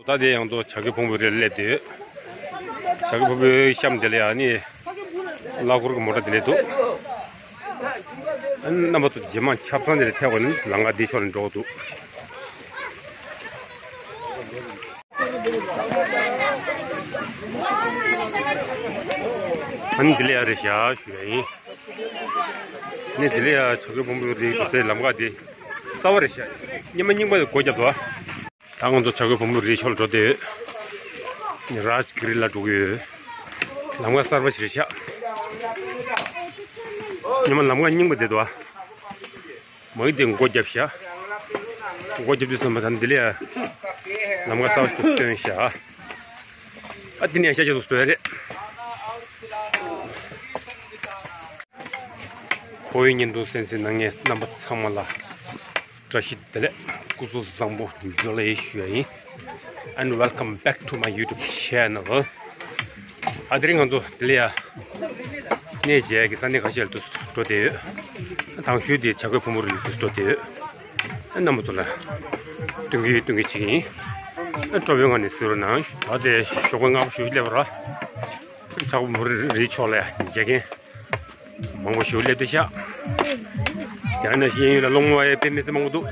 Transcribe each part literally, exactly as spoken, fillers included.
ད་དེ་ཡང་དུ་བྱ་རྒོད་ཕུང་པོའི་རིར་སླེབས་ཏེ་ཡོད། བྱ་རྒོད་ཕུང་པོའི་གཤམ་དེ་ལ་ཡང་ནི་གླ་འཁོར་གྱི་མོ་ཊ་དེ་འདྲ་འདུག། རྣམ་པ་ཚོ་རྗེས་མ་ཆབ་གསང་དེར་ཐད་པ་ནི་ལམ་ཁ་འདི་ཕྱོགས་ནས་འགྲོ་གི་འདུག། ཨ་ནི་འདི་ལ་ཡ་རེད་ཤག་ཞུ་ཡ་ཡིན། ནི་འདི་ལ་ཡ་བྱ་རྒོད་ཕུང་པོའི་རིའི་སྒོ་སའི་ལམ་ཁ་དེ་གསར་པ་རེད་ཤག། སྙེ་མ་རྙིང་པ་དེ་སྒོ་བརྒྱབ་འདུག་ཨ། ད་ང་ཚོ་བྱ་རྒོད་ཕུང་པོའི་རིའི་ཕྱོགས་ལ་འགྲོ་བསྡད་ཡོད། རཱཇ་གི་རི་ལ་འགྲོ་གི་ཡོད། ལམ་ཁ་གསར་པ་ཞིག་རེད་ཤག། སྙེ་མ་ལམ་ཁ་རྙིང་པ་དེ་འདུག་ཨ། མ་གི་དེ་མགོ་བརྒྱབ་ཤག། མགོ་བརྒྱབ་དུས་ཙམ་པ་ད་འདི་ལ་ཡ་ལམ་ཁ་གསར་པ་ཞིག་སྟོན་ཤག། ཨ་འདི་ནས་ཤ་ཆ་ཚུགས་སྟོན་རེད། ཁོ་བོའི་བརྙན་ཐུང་གསན་གཟིགས་གནང་མཁན་རྣམ་པ་ཚང་མ་ལ་བཀྲ་ཤིས་བདེ་ལེགས། སྐུ་གཟུགས་བཟང་པོ་འཛོལ་ལེ་ཞུ་ཡ་ཡིན། And welcome back to my YouTube channel. ཨ་དེ་རིང་ང་ཚོ་དེ་ལ་ཡ་གནས་མཇལ་གྱི་ས་གནས་ཁ་ཤས་ལ་དུ་འགྲོ་བསྡད་ཡོད། དང་ཤོས་དེ་བྱ་རྒོད་ཕུང་པོའི་རི་ལ་དུ་འགྲོ་བསྡད་ཡོད། རྣམ་པ་ཚོ་ལ་སྟོན་གི་སྟོན་གི་བྱེད་ཀྱི་ཡིན། སྤྲོ་པོའི་ངང་ནས་གཟིགས་རོགས་གནང་། ད་དེ་ཞོགས་པ་སྔ་པོ་ཞེ་པོ་སླེབས་པ་རེད། བྱ་རྒོད་ཕུང་པོའི་རིའི་ཕྱོགས་ལ་མཇལ་མཁན་མང་པོ་ཞིག་སླེབས་བསྡད་ཤག། ཡང་ན་གཡས་གཡོན་ལ་སློང་མོ་བ་ཡ་དཔེ་མི་སྲིད་མང་པོ་འདུག།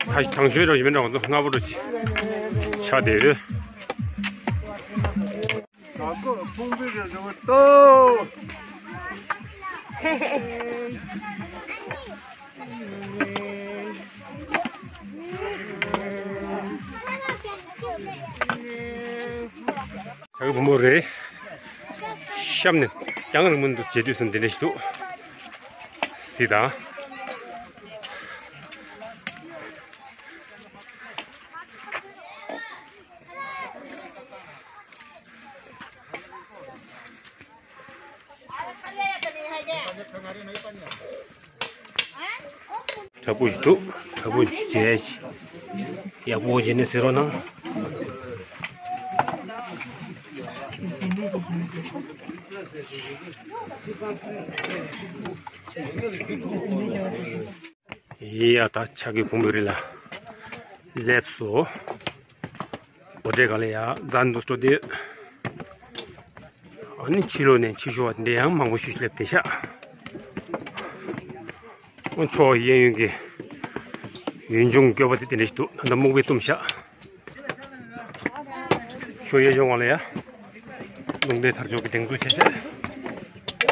ད་དང་ཤོས་འདྲ་ཞིག་མིན་འགྲོ། ང་ཚོ་སྔ་པོ་འགྲོ་ཅིག་ཆགས་བསྡད་ཡོད། བྱ་རྒོད་ཕུང་པོའི་རི་ལ་ལྟོས། བྱ་རྒོད་ཕུང་པོའི་རི་གཤམ་ནས་རྒྱང་རིང་པོ་ནས་མཇལ་དུས་སུ་འདི་འདྲ་ཞིག་འདུག། གཟིགས་དང་། དྲག་པོ་ཞིག་འདུག། དྲག་པོ་ཞིག་བྱས་ཤིག། ཡག་པོ་བྱས་ནས་གཟིགས་རོགས་གནང་། ཡ་ད་བྱ་རྒོད་ཕུང་པོའི་རི་ལ་སླེབས་སོང་། སྒོ་འགྲམ་སྒང་ལ་ཡ་རྫ་འདུག་སྤྲོ་བསྡད་ཡོད། ཨ་ནི་ཕྱི་ལོགས་ནས་ཕྱི་ཤོག་འདི་ཡང་མང་པོ་ཞིག་སླེབས་བསྡད་ཤག། ཨོ་ཕྱོགས་གཡས་གཡོན་གྱི་ཡུལ་ལྗོངས་བཀོད་པ་དེ་དེ་འདྲ་ཞིག་འདུག། ད་ལྟ་སྨུག་པས་བཏུམས་ཤག། ཕྱོགས་གཡས་ཕྱོགས་སྒང་ལ་ཡ་རླུང་རྟའི་དར་ལྕོག་གི་སྒྲེང་འཛུགས་བྱས་བྱས་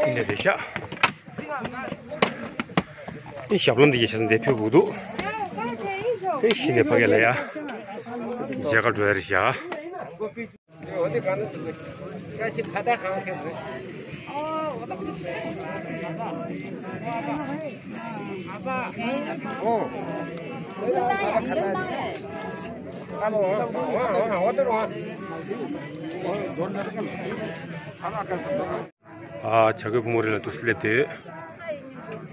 འདི་འདྲ་རེད་ཤག། ཨེ་ཞབས་ལྷམ་འདི་གའི་ཆ་ཚང་འདི་ཕུད་དགོས་འདུག། ཨེ་གཞི་ནས་ཕ་གི་ལ་ཡ་མཇལ་ཁ་འགྲོ་ཡ་རེད་ཤག། ཨ་བྱ་རྒོད་ཕུང་པོའི་རི་ལ་འདུག་སེ་སླེབས་ཏེ།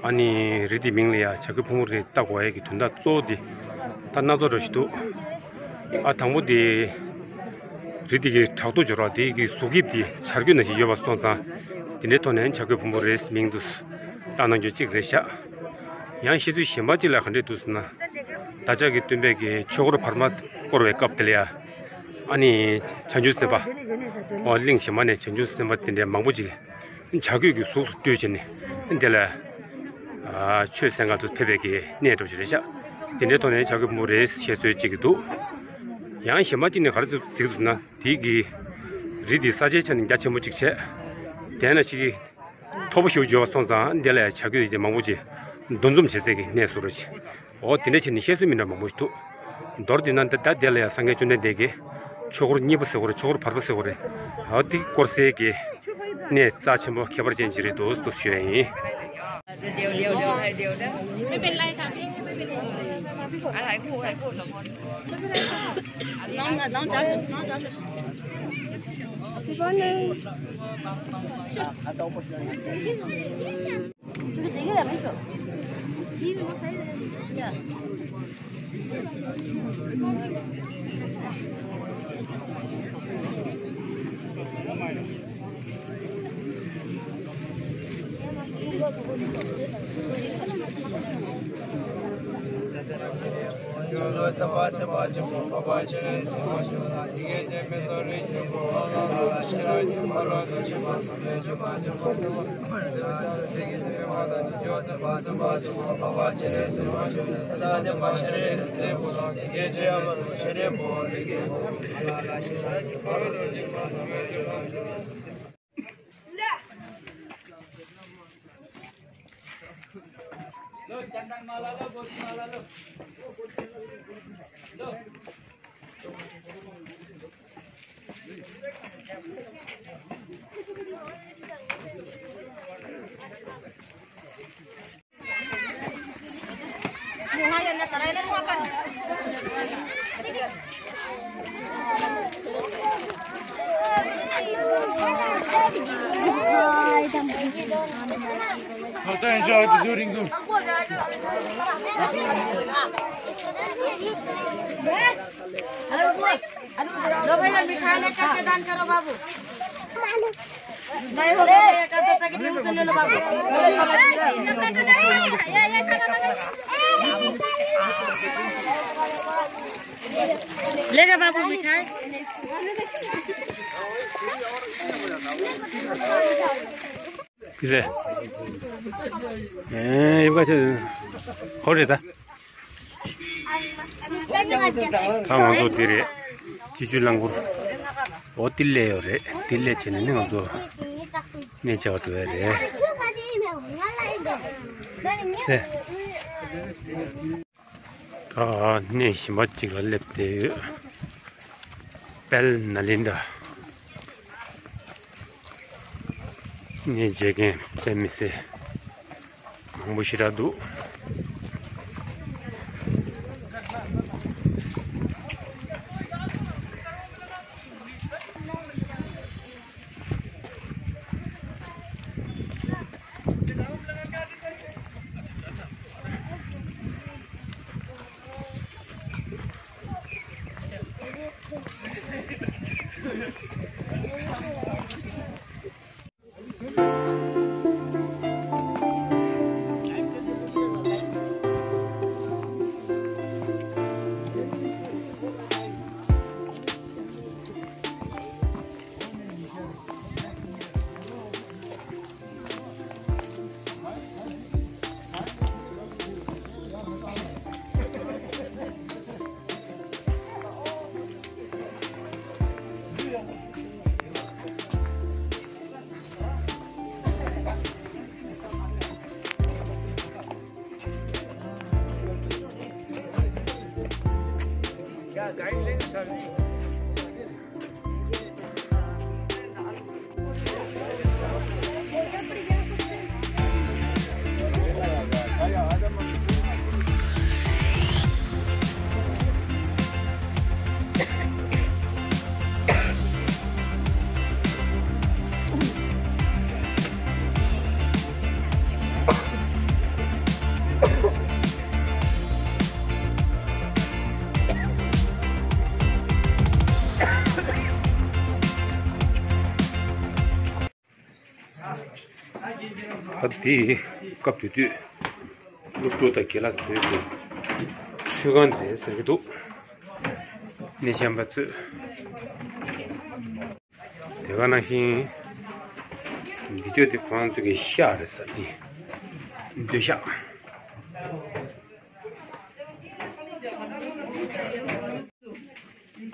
ཨ་ནི་རི་དེའི་མིང་ལ་ཡ་བྱ་རྒོད་ཕུང་པོའི་རི་ལྟ་དགོས་ཡ་གི་དོན་དག་གཙོ་བོ་དེ་ད་སྣ་ཚོགས་འདྲ་ཞིག་འདུག། ཨ་དང་པོ་དེ་རི་དེ་གི་བྲག་རྡོ་སྦྱོར་བ་དེ་གི་གཟུགས་དབྱིབས་དེ་བྱ་རྒོད་ནང་བཞིན་ཡོད་པ་སོང་ཙང་། དེ་འདྲའི་ཐོག་ནས་བྱ་རྒོད་ཕུང་པོའི་རིའི་མིང་དུ་བཏགས་གནང་རྒྱུ་གཅིག་རེད་ཤག། ཡང་བཤད་ཚུལ་གཞན་པ་གཅིག་ལ་ག་འདྲས་འདུག་ཟེར་ན། བདག་ཅག་གི་སྟོན་པས་ཀྱི་ཆོས་འཁོར་བར་མ་བསྐོར་བའི་སྐབས་དེ་ལ་ཡ། ཨ་ནི་བྱང་ཆུབ་སེམས་དཔའ། ཨོ་གླིང་གཞན་པ་ནས་བྱང་ཆུབ་སེམས་དཔའ་དེ་འདྲའི་མང་པོ་ཅིག་བྱ་རྒོད་ཀྱི་གཟུགས་སུ་སྤྲུལ་བྱས་ནས་དེ་ལ་ཨ་ཆོས་གསན་ག་ཚུར་ཕེབས་པའི་གི་གནས་འགྲོ་ཞིག་རེད་ཤག། དེ་འདྲའི་ཐོག་ནས་བྱ་རྒོད་ཕུང་པོའི་རིའི་བཤད་སྲོལ་ཅིག་གི་འདུག། ཡང་གཞན་པ་གཅིག་ནས་ག་རེ་ཟེར་གི་འདུག་ཟེར་ན། དེའི་གི་རི་དེ་ས་ཆའི་ཆ་ནས་རྒྱ་ཆེན་པོ་ཅིག་བྱས། དེ་ན་ཞིག་མཐོ་པོ་ཞིག་འབྱོར་བ་སོང་ཙང་དེ་ལ་བྱ་རྒོད་དེ་མང་པོ་ཅིག་འདུ་འཛོམས་བྱེད་སའི་གི་གནས་སུ་རུ་ཆེ། འོ་དེ་འདྲ་བྱས་ནས་བཤད་སྲོལ་མི་འདྲ་མང་པོ་ཞིག་འདུག། མདོར་བསྡུས་ན་ད་ད་དེ་ལ་ཡང་སངས་རྒྱས་བཅོམ་ལྡན་འདས་ཀྱིས་ཆོས་འཁོར་གཉིས་པ་ཟེར་དགོས་རེད། ཆོས་འཁོར་བར་པ་ཟེར་དགོས་རེད། འོ་དེ་བསྐོར་སའི་གི་གནས་རྩ་ཆེན་པོ་ཁྱད་པར་ཅན་ཅིག་རེད་འདུག་ཟེར་ཞུ་ཡ་ཡིན། Hotel enjoy the during the लो भैया, मिठाई लेकर के दान करो बाबू। नहीं हो तो भैया का तो पैकेट में से ले लो बाबू। ले जा बाबू मिठाई। ཁྱི་ཟེ། ཨེ། ཡོད་ག་ཆེ། ཧོ་རེད་ད། ད་ང་ཚོ་འདི་རེད། སྤྱི་སྤྱོད་རླངས་འཁོར། འོ་ཏི་ལེ་ཡོད་རེད། ཏི་ལེ་བྱས་ནས་ནི་ང་ཚོ་གནས་བཅའ་བ་འགྲོ་ཡ་རེད། ཚེ། ད་གནས་གཞན་པ་གཅིག་ལ་སླེབས་བསྡད་ཡོད། དཔལ་ནཱ་ལེནྡྲ། གནས་མཇལ་མཁན་དཔེ་མི་སྲིད་མང་པོ་ཞེ་དྲག་འདུག་ད་དེ་སྐབས་དེ་དུས་སློབ་ཕྲུག་དང་དགེ་ལགས་ཚོའི་གི་ཚོས་ཁང་དེ་ཟེར་གི་འདུག་གནས་བཤམས་པ་ཚོས། དེ་ག་ནང་བཞིན་འདི་ཚོ་དེ་ཁོ་རང་ཚོ་གི་ཤག་རེད་ཟེར་ནི། སྡོད་ཤག་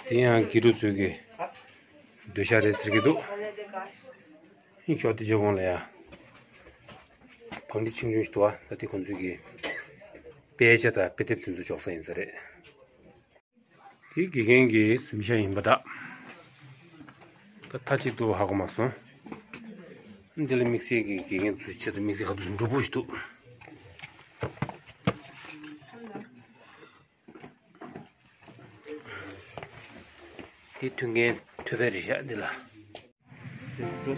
དེ་ཡང་དགེ་ཕྲུག་ཚོའི་གི་སྡོད་ཤག་རེད་ཟེར་གི་འདུག་ཨིན་ཤོག་དེ་ཆོས་གོང་ལ་ཡ། བང་སྒྲིག་ཆུང་ཆུང་ཞིག་འདུག་བ། ད་དེ་ཁོང་ཚོའི་གི་དཔེ་ཆ་དང་དཔེ་དེབ་དེ་ཚོ་འཇོག་ས་ཡིན་ས་རེད། དེ་དགེ་རྒན་གྱི་གཟིམ་ཤག་ཡིན་པ་འདྲ། ད་མཐའ་གཅིག་ཏུ་ཧ་གོ་མ་སོང་། འདི་ལ་དམིགས་བསལ་གྱི་དགེ་རྒན་ཚོའི་ཆེད་དུ་དམིགས་བསལ་ག་དུས་སུ་འགྲོ་པོ་ཞིག་འདུག་དེ་མཐུན་རྐྱེན་ཐོད་པའི་རེད་ཤག་འདི་ལ། ད་དེ་ཚོ་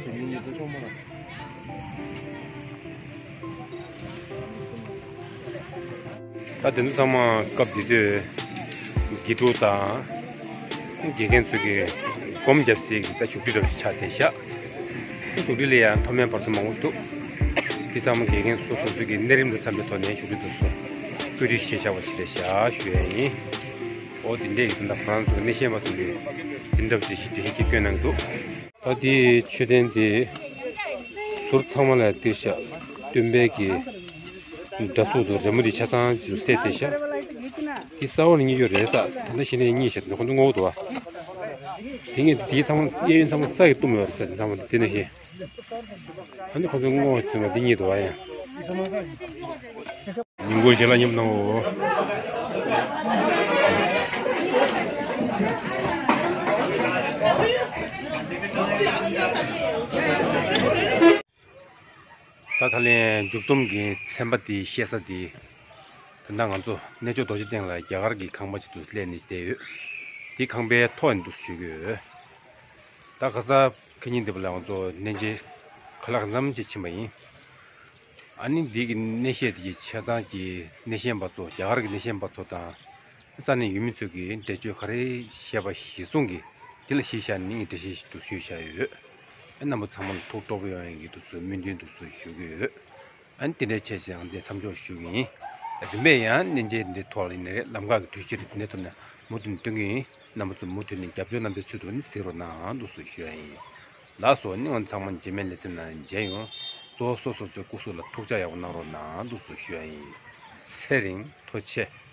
ཚང་མ་སྐབས་དེ་དུས་དགེ་ཕྲུག་དང་དགེ་རྒན་ཚོས་ཀྱི་སྒོམ་རྒྱབ་སའི་གི་ད་བཞུགས་ཁྲི་འདྲ་པོ་ཞིག་ཆགས་བསྡད་ཤག་བཞུགས་ཁྲི་ལ་ཡང་མཐོ་དམན་བར་གསུམ་མང་པོ་ཞིག་འདུག་དེ་ཚང་མ་དགེ་རྒན་སོ་སོ་སོ་སོའི་གི་གནས་རིམ་དང་འཚམས་པའི་ཐོག་ནས་བཞུགས་ཁྲི་དེ་ཚོ་བཀོད་སྒྲིག་བྱས་བཞག་པ་ཞིག་རེད་ཤག་ཞུ་ཡ་ཡིན། འོ་དེ་འདྲས་ཡིན་ད། ཧྥ་རན་སི་གི་གནས་བཤད་པ་ཚོ་གིས་དེ་འདྲ་བྱས་ཤིག་དེ་ཤིག་སྐྱོན་གནང་འདུག་ད་དེའི་མཆོད་རྟེན་དེ་ཟུར་ཚང་མ་ལ་སྟེར་ཤག་སྟོན་པའི་གི་འདྲ་གཟུགས་དང་རི་མོ་དེ་ཆ་ཚང་ཅིག་གསལ་བསྡད་ཤག་དེ་ས་འོག་ལ་རྙེད་རྒྱུ་རེད་ས། ད་ལྟ་གཞི་ནས་རྙེད་ཤག་ཁོ་ཚོ་བསྔོ་བ་འདུག་བ། དེ་ངས་དེའི་ཚང་མ་གཡས་གཡོན་ཚང་མ་ས་ཡིས་བཏུམས་ཡོད་རེད་ས། དེ་ཚང་མ་དེ་ནས་བཞིན། ཨ་ནི་ཁོ་ཚོས་བསྔོ་བ་ཟེར་བ་འདི་གཉིས་འདུག་ཨ་ཡ། ཉིན་གུང་ཞལ་ལག་མཉམ་གནང་འོ། ད་ད་ལན་མཇུག་སྡོམ་གྱི་ཚན་པ་འདི་བཤད་ས་འདི། ད་ལྟ་ང་ཚོ་གནས་མཆོག་རྡོ་རྗེ་གདན་ལ་རྒྱ་གར་གྱི་ཁང་པ་ཅིག་ཏུ་སླེབས་ནས་བསྡད་ཡོད། འདི་ཁང་པའི་ཐོག་ནས་འདུག་ཞུ་གི་ཡོད། ད་ཁ་སང་ཁ་ཉིན་འདི་པ་ལ་ང་ཚོ་གནས་མཇལ་ཁ་ལག་མཚམས་ཅིག་ཕྱིན་པ་ཡིན། ཨ་ནི་འདི་གི་གནས་བཤད་འདི་གི་ཆ་ཚང་གི་གནས་བཤད་པ་ཚོ། རྒྱ་གར་གྱི་གནས་བཤད་པ་ཚོ་དང་ས་གནས་ཡུལ་མི་ཚོ་གི་འགྲེལ་བརྗོད་ག་རེ་བཤད་པ་གཞིར་བཟུང་གི་དེ་ལ་གཞི་བཞག་ནས་འགྲེལ་བཤད་ཞིག་འདུག་ཞུས་བཞག་ཡོད། ཨ་རྣམ་པ་ཚང་མ་ལ་ཐུགས་སྤྲོ་པོ་ཡོང་ཡག་གི་འདུག་སུ་སྨོན་འདུན་འདུག་སུ་ཞུ་གི་ཡོད། ཨ་ནི་དེ་འདྲའི་བྱས་ཙང་འདི་མཚམས་འཇོག་ཞུ་གི་ཡིན། རིམ་པས་ཡང་གནས་མཇལ་འདི་ཐོག་ལ་ཡིན་ནའི་རེད། ལམ་ཁ་གི་འགྲུལ་བཞུད་རེད། འདི་ནས་ཐོབ་ནས་མུ་མཐུད་ནས་སྟོན་གི་ཡིན། རྣམ་པ་ཚོ་མུ་མཐུད་ནས་རྒྱབ་སྐྱོར་གནང་པའི་ཚུལ་དུ་ནི་གཟིགས་རོགས་གནང་། འདུག་སུ་ཞུ་ཡ་ཡིན། ལགས་སོ། ནི་ང་ཚང་མ་རྗེས་མའི་ལེ་ཚན་ནང་མཇལ་ཡོང་། གཙོ་བོ་སོ་སོ་སོའི་སྐུ་གཟུགས་ལ་ཐུགས་ཅག་ཡག་པོ་གནང་རོགས་གནང་། འདུག་སུ་ཞུ་ཡ་ཡིན། ཚེ་རིང་། ཐུགས་རྗེ་ཆེ།